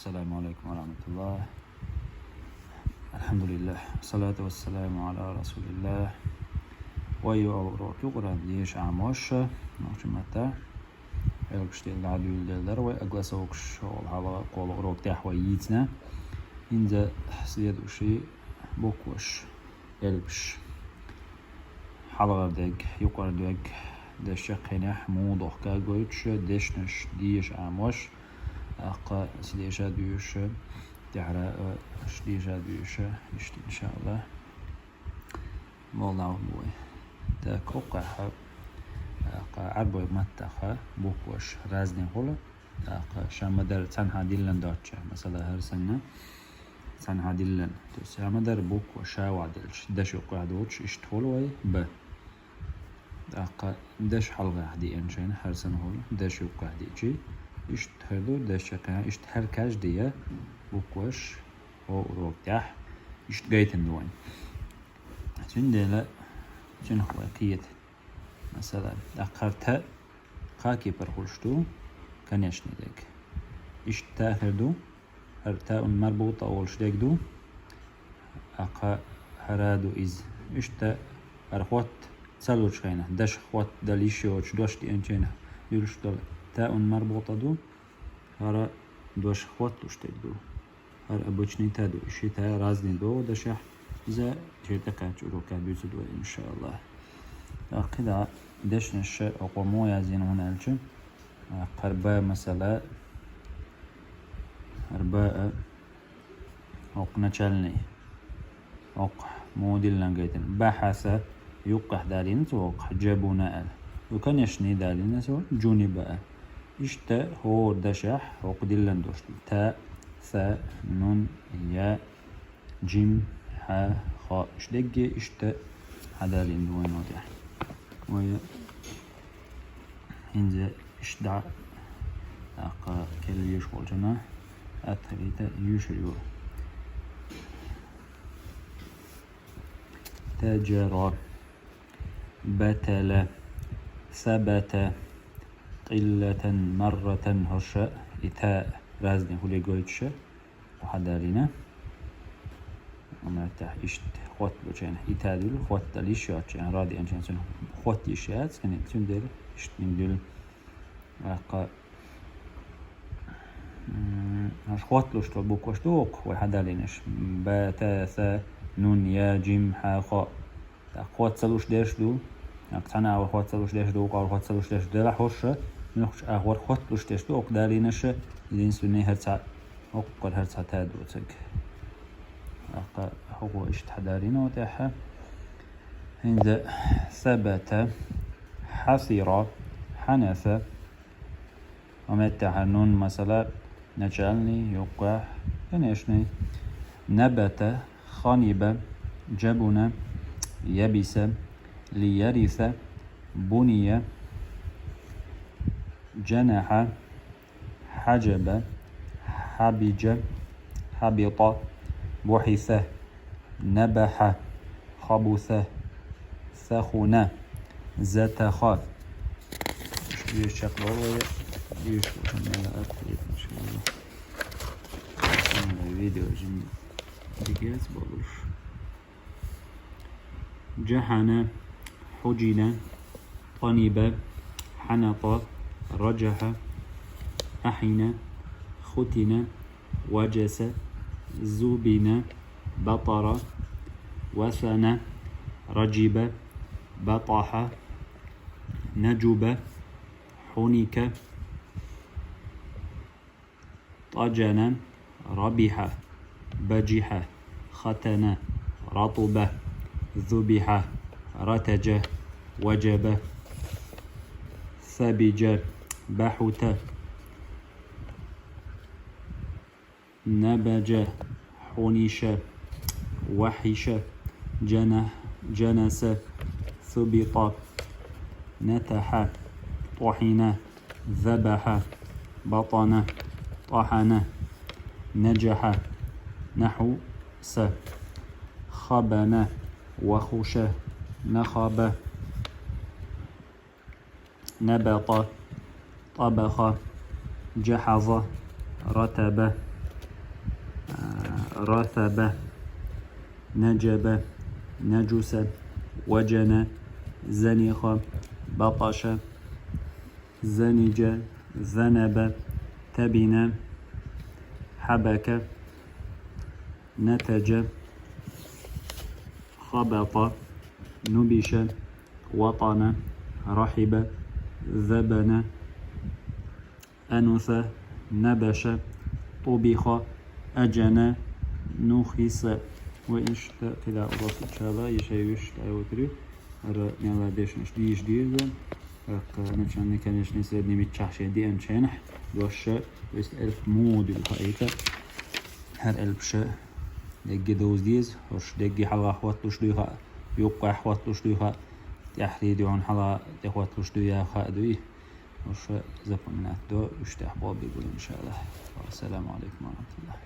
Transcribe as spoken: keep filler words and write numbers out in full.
السلام عليكم ورحمة الله. الحمد لله. الصلاة والسلام على رسول الله. Вай, йоалла урок ю Къуръан деша Ӏамош, нохчийн маттахь. Элпаш дӀадуьйладелла дара вай, огласовкаш хьалха кхоалгӀа урок тӀехь вай йийцина. ХӀинца следующий букваш, элпаш. Хьалхара дерг, юкъара дерг, дешча кхенехь муха дохка гойтуш, дешнаш деша Ӏамош, тӀаккха ца деша доьшуш, тӀаьхьара а ца деша доьшуш, иштта, иншааллахӀ. Молла бу вай. Так, хӀокхахь, тӀаккха Ӏарбойн маттахь букваш разный хуьлу, тӀаккха ша ма-дарра цхьанхьа диллина доцчехь, масала, хӀара санна, цхьанхьа диллина. То есть ша ма-дарра буква ша вахь делча, даш юккъехь доцуш, иштта хуьлу вай, б. ТӀаккха даш хьалхахь деана шайна, хӀара санна хуьлу, даш юккъехь деачи, иштта хӀара ду, даш чаккхенехь, иштта хӀара каждый букваш, хӀокху урок тӀехь, иштта гайтина ду вайн. Цундела цуьнах вай кхета. Масала, тӀаккха хӀара та кхаа кепара хуьлуш ду, конечный дерг. Иштта та хир ду, хӀара таун марбутӀа олуш дерг ду, тӀаккха хӀара ду иза. Иштта хӀара хотта ца лучу хенахь, даш хотта дала йиш йоцуш, дош деанчу хенахь дуьллуш долу таун марбутӀа ду, хӀара дош хӀотталуш дерг ду. ХӀара обычный та ду. И ши та разный догӀу дашехь, иза шен тӀекхаьчча урокехь дуьйцур ду вай, иншааллахӀ. ТӀаккха кхидӀа дешнаш хӀокхо муха яздина хӀунда аьлча, хӀара ба, масала, хӀара ба а, хӀокху начальный. ХӀокху муха диллина гайтина. Бахьаса, юккъехь далийна цо хӀокху, джабуна аьлла. Ю, конечно, далийна цо, джуниба аьлла. Иштта хӀора дашехь хӀокху диллина дош ду. Та, са, нун, я, джим, хьа, хо. Иштта дерриге иштта хьадалийна ду вайна тӀехь. Вай хӀинца иштта дӀа, тӀаккха керла йоьшуш волчунна атта хилийта йоьшур ю. Таджара, батала, сабата, къиллатан, марратан, хӀорш и та разный хуьлий гойтуш, хьадалийна. Амма тӀехь иштта хӀотталучу хенахь и та дуьллу, хӀоттала йиш йоцучу хенахь, ра деанчу хенахь цуьнан хӀотта йиш яц, кхин цундела иштта мин дуьллу. ТӀаккха, м, хӀорш хӀотталуш долу букваш ду хӀокху вай хьадалийнарш. Ба, та, са, нун, я, джим, хьа, хо. ТӀаккха хӀотта ца луш дерш ду. ТӀаккха цхьана агӀор хӀотта ца луш дерш ду, вукху агӀор хӀотта ца луш дерш ду. Делахь хӀорш муьлххачу агӀор хӀотта луш дерш ду, хӀокху далийнарш, единственный хӀара цхьа, хӀокху кара хӀара цхьа та доцург. ТӀаккха хӀокхо иштта хьадалийна тӀехь. ХӀинца сабата, хьасира, хьанаса. Ва меттехь нун, масала, начальный, юккъехь, конечно. Набата, ханиба, джабуна, ябиса, лияриса, буния, джанаха, хьаджаба, хьабиджа, хьабита, бухьиса, набаха, хабуса, сахуна, затаха. Уьш чекхдолу вай, уьш мел атта, иншалла. Видео жин дигес болуш. جحن، حجن، طنب، حنط، رجح، أحن، ختن، وجس، زبن، بطر، وثن، رجب، بطح، نجب، حنك، طجن، ربح، بجح، ختن، رطب، ذبح، رتج، وجب، ثبج، بحت، نبج، حنش، وحش، جنح، جنس، ثبط، نتح، طحن، ذبح، بطن، طحن، نجح، نحس، خبن، وخش، نخب، نبط، طبخ، جحظ، رتب، رثب، نجب، نجس، وجن، زنخ، بطش، زنج، ذنب، تبن، حبك، نتج، خبط، نبش، وطن، رحب، ذبن، أنث، نبش، طبخ، أجن، نخس. Ва иштта къилла урок, иншаАллахӀ, иштта вуш тӀайотри. ХӀара мел дешнаш дийш деза. ТӀаккха начальный, конечно, средний миччахь шен диан ченахь дош, то есть элп муха ду хаийта. ХӀара элпаш дегге довза деза, хӀорш дегге хьалха хӀотталуш дуй хаа, юккъехь хӀотталуш дуй хаа, тӀаьхьарий дуьхьал хьалха тӀехӀотталуш дуй яха хаа дуй. ХӀорш запоминать до, уьш тӀехь болх бергва, иншаАллахӀ. Вассаламу Ӏалайкум ва рахьматуллахӀ.